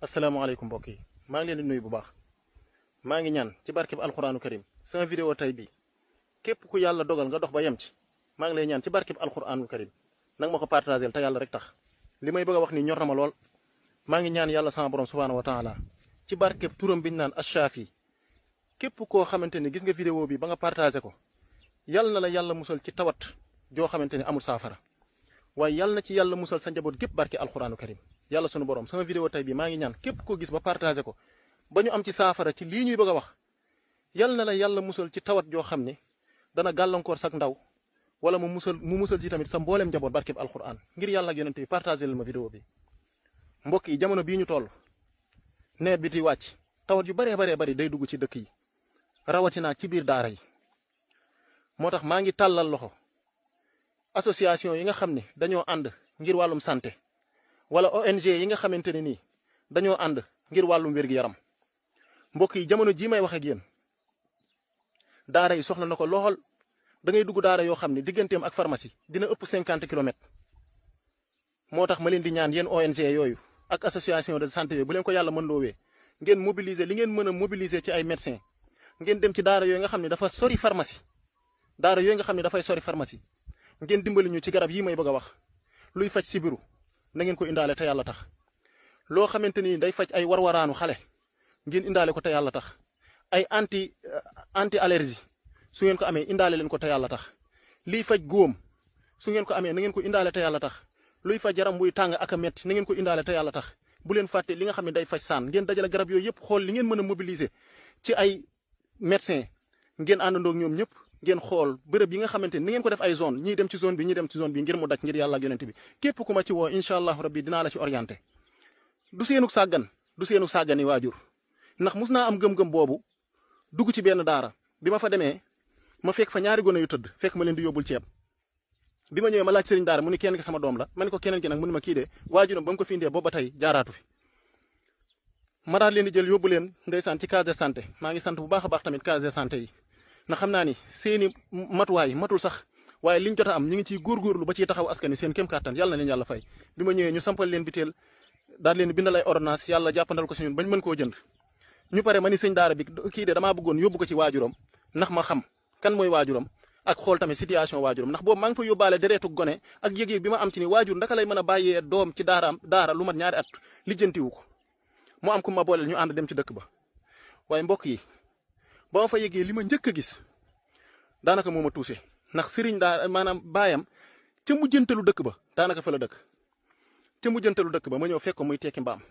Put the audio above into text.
asalaamaaleykum mbokk yi maa ngi leen di nuyu bu baax maa ngi ñaan ci barkeb alxuraanu karim sama vidéo tey bi képp ku yàlla dogal nga dox ba yem ci maa ngi lay ñaan ci barkeb alxuraanu karim nanga ma ko partagel te yàlla rek tax li may bëgg a wax ni ñor na ma lool maa ngi ñaan yàlla sama borom subhaanahu wa taala ci barkeb turam biñu naan Achafi képp koo xamante ni gis nga vidéo bi ba nga partagé ko yàlla na la yàlla musal ci tawat joo xamante ni amul saafara waaye yàlla na ci yàlla musal sa njaboot gépp barke alxuraanu karim yàlla sunu borom sama vidéo tey bi maa ngi ñaan képp koo gis ba partagé ko ba ñu am ci saafara ci lii ñuy bëgg a wax yàlla na la yàlla musal ci tawat joo xam ne dana gàllankoor sak ndaw wala mu musal ci tamit sa mbooleem njaboot barkeb alxuraan ngir yàlla ak yonent bi partagé leen ma vidéo bi mbokk yi jamono bii ñu toll nawet bi di wàcc tawat yu baree bari day dugg ci dëkk yi rawatina ci biir daara yi moo tax maa ngi tàllal loxo association yi nga xam ne dañoo ànd ngir wàllum santé wala ONG yi nga xamante ne nii dañoo ànd ngir wàllum wér-gi-yaram mbokk yi jamono jii may wax ak yéen daara yi soxla na ko lool da ngay dugg daara yoo xam ne digganteem ak pharmacie dina ëpp 50 kilomètres moo tax ma leen di ñaan yéen ONG yooyu ak association de santé yooyu bu leen ko yàlla mën loowee ngeen mobiliser li ngeen mën a mobiliser ci ay médecins ngeen dem ci daara yooyu nga xam ne dafa sori pharmacie daara yooyu nga xam ne dafay sori pharmacie ngeen dimbali ñu ci garab yi may bëgg a wax luy faj sibiru na ngeen ko indaale te yàlla tax loo xamante ni day faj ay warwaraanu xale ngeen indaale ko te yàlla tax ay anti allergie su ngeen ko amee indaale leen ko te yàlla tax liy faj góom su ngeen ko amee na ngeen ko indaale te yàlla tax luy faj yaram buy tàng ak a metti na ngeen ko indaale te yàlla tax bu leen fàtte li nga xam ne day faj saan ngeen dajale garab yooyu yëpp xool li ngeen mën a mobiliser ci ay médecin ngeen àndandoog ñoom ñëpp ngeen xool bërëb yi nga xamante ni ngeen ko def ay zone ñii dem ci zone bi ñii dem ci zone bi ngir mu daj ngir yàlla ak yonent bi képp ku ma ci woo incha allahu rabbi dinaa la ci orienté du seenu sàggani waajur ndax mus naa am gëm-gëm boobu dugg ci benn daara bi ma fa demee ma fekk fa ñaari gone yu tëdd fekk ma leen di yóbbul ceeb bi ma ñëwee ma laaj sëriñ daara mu ni kenn ki sama doom la ma ne ko keneen ki nag mu ne ma kii de waajuram ba mu ko fi indee boobu ba tey jaaraatu fi ma daal leen di jël yóbbu leen ndeysaan ci case de santé maa ngi sant bu baax a baax tamit case de santé yi na xam naa ni seeni matuwaay matul sax waaye liñ jot a am ñu ngi ciy góorgóorlu ba ciy taxaw askan wi seen kéem kàttan yàlla na leen yàlla fay bi ma ñëwee ñu sampal leen biteel daal leen bindal ay ordonnance yàlla jàppandal ko si ñun bañ mën koo jënd ñu pare ma ni sëñ daara bi kii de damaa bëggoon yóbbu ko ci waajuram ndax ma xam kan mooy waajuram ak xool tamit situation waajuram ndax boobu maa ngi fa yóbbaale dereetu gone ak yëg-yëg bi ma am ci ni waajur ndaka lay mën a bàyyee doom ci daara lu mat ñaari at lijjantiwu ko mu am ku ma booleel ñu ànd dem ci dëkk ba waaye mbokk yi ba ma fa yëgee li ma njëkk a gis daanaka moo ma tuuse ndax sëriñ daara maanaam baayam ca mujjantalu dëkk ba daanaka fa la dëkk ca mujjantalu dëkk ba ma ñëw fekk ko muy tekki mbaam